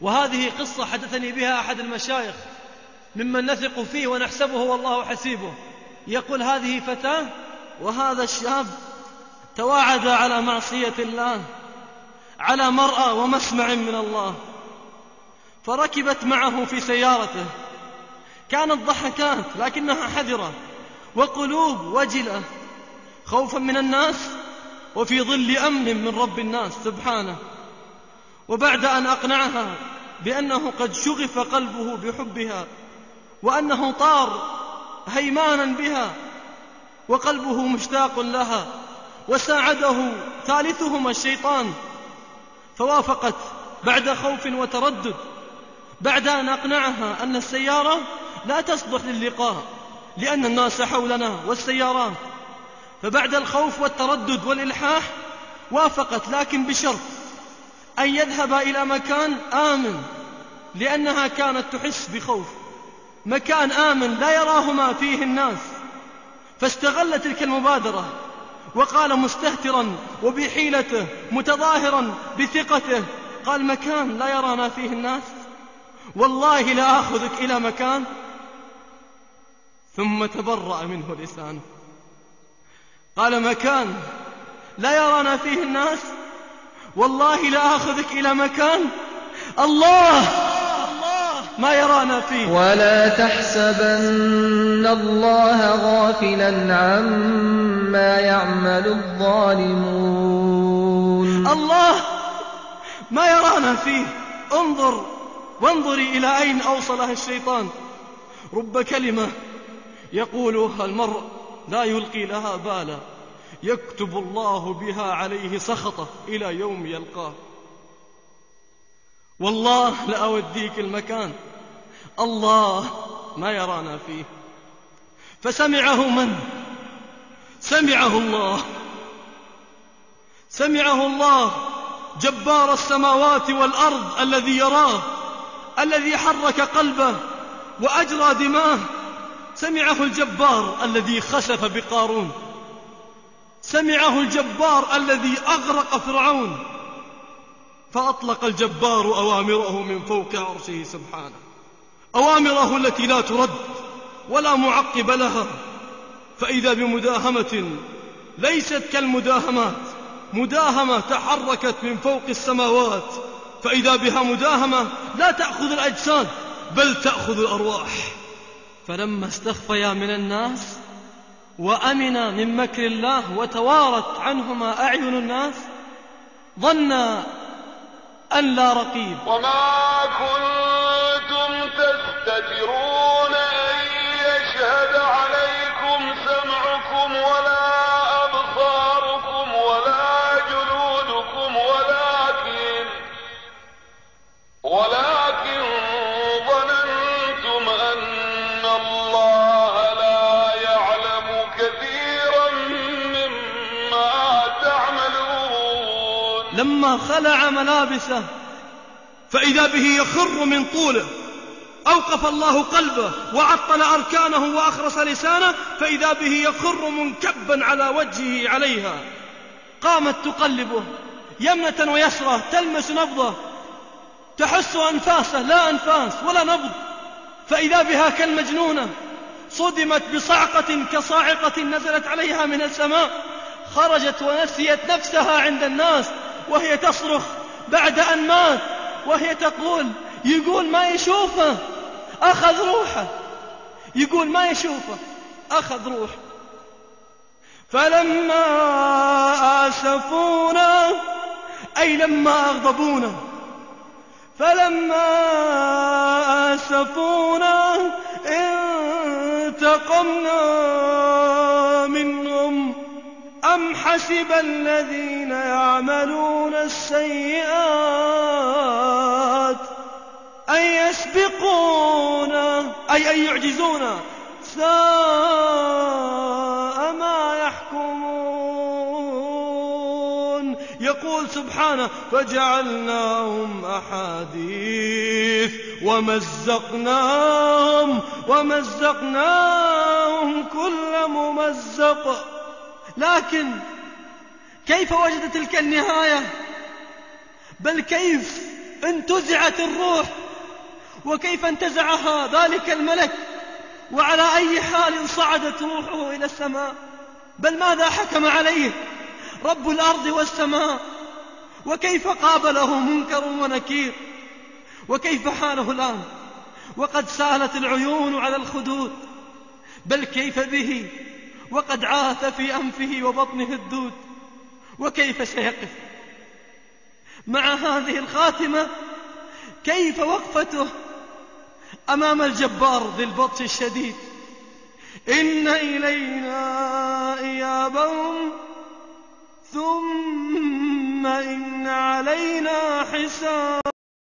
وهذه قصة حدثني بها أحد المشايخ ممن نثق فيه ونحسبه والله حسيبه. يقول: هذه فتاة وهذا الشاب تواعدا على معصية الله، على مرأى ومسمع من الله، فركبت معه في سيارته. كانت ضحكات لكنها حذرة وقلوب وجلة، خوفا من الناس وفي ظل أمن من رب الناس سبحانه. وبعد أن أقنعها بأنه قد شغف قلبه بحبها وأنه طار هيمانا بها وقلبه مشتاق لها، وساعده ثالثهما الشيطان، فوافقت بعد خوف وتردد، بعد أن أقنعها أن السيارة لا تصلح للقاء لأن الناس حولنا والسيارات. فبعد الخوف والتردد والإلحاح وافقت، لكن بشرط أن يذهب إلى مكان آمن، لأنها كانت تحس بخوف، مكان آمن لا يراهما فيه الناس. فاستغل تلك المبادرة وقال مستهترا وبحيلته متظاهرا بثقته، قال: مكان لا يرانا فيه الناس، والله لا آخذك إلى مكان. ثم تبرأ منه لسانه، قال: مكان لا يرانا فيه الناس، والله لا آخذك إلى مكان الله ما يرانا فيه. ولا تحسبن الله غافلا عما يعمل الظالمون. الله ما يرانا فيه. انظر وانظري إلى أين أوصلها الشيطان. رب كلمة يقولها المرء لا يلقي لها بالا، يكتب الله بها عليه سخطه إلى يوم يلقاه. والله لأوديك المكان الله ما يرانا فيه. فسمعه من؟ سمعه الله، سمعه الله جبار السماوات والأرض الذي يراه، الذي حرك قلبه وأجرى دماه. سمعه الجبار الذي خسف بقارون، سمعه الجبار الذي أغرق فرعون. فأطلق الجبار أوامره من فوق عرشه سبحانه، أوامره التي لا ترد ولا معقب لها. فإذا بمداهمة ليست كالمداهمات، مداهمة تحركت من فوق السماوات، فإذا بها مداهمة لا تأخذ الأجساد بل تأخذ الأرواح. فلما استخفيا من الناس وأمنا من مكر الله وتوارت عنهما أعين الناس، ظن أن لا رقيب. وما كنتم تستترون أن يشهد عليكم سمعكم ولا أبصاركم ولا جلودكم ولكن ظننتم أن الله لا يعلم كثيرا مما تعملون. لما خلع ملابسه فإذا به يخر من طوله، أوقف الله قلبه وعطل أركانه وأخرس لسانه، فإذا به يخر منكبا على وجهه عليها. قامت تقلبه يمنة ويسرى، تلمس نبضه، تحس أنفاسه، لا أنفاس ولا نبض. فإذا بها كالمجنونة صدمت بصعقة كصاعقة نزلت عليها من السماء، خرجت ونسيت نفسها عند الناس وهي تصرخ بعد أن مات، وهي تقول: يقول ما يشوفه أخذ روحه، يقول ما يشوفه أخذ روحه. فلما آسفونا، أي لما أغضبونا، فلما آسفونا انتقمنا منهم. أم حسب الذين يعملون السيئات أن يسبقونا، أي أن يعجزونا، ساء ما يحكمون. يقول سبحانه: فجعلناهم أحاديث ومزقناهم كل ممزق. لكن كيف وجدت تلك النهاية؟ بل كيف انتزعت الروح؟ وكيف انتزعها ذلك الملك؟ وعلى أي حال صعدت روحه إلى السماء؟ بل ماذا حكم عليه رب الأرض والسماء؟ وكيف قابله منكر ونكير؟ وكيف حاله الآن وقد سالت العيون على الخدود؟ بل كيف به وقد عاث في أنفه وبطنه الدود؟ وكيف سيقف مع هذه الخاتمة؟ كيف وقفته أمام الجبار ذي البطش الشديد؟ إن إلينا إيابهم ثم إن علينا حسابهم.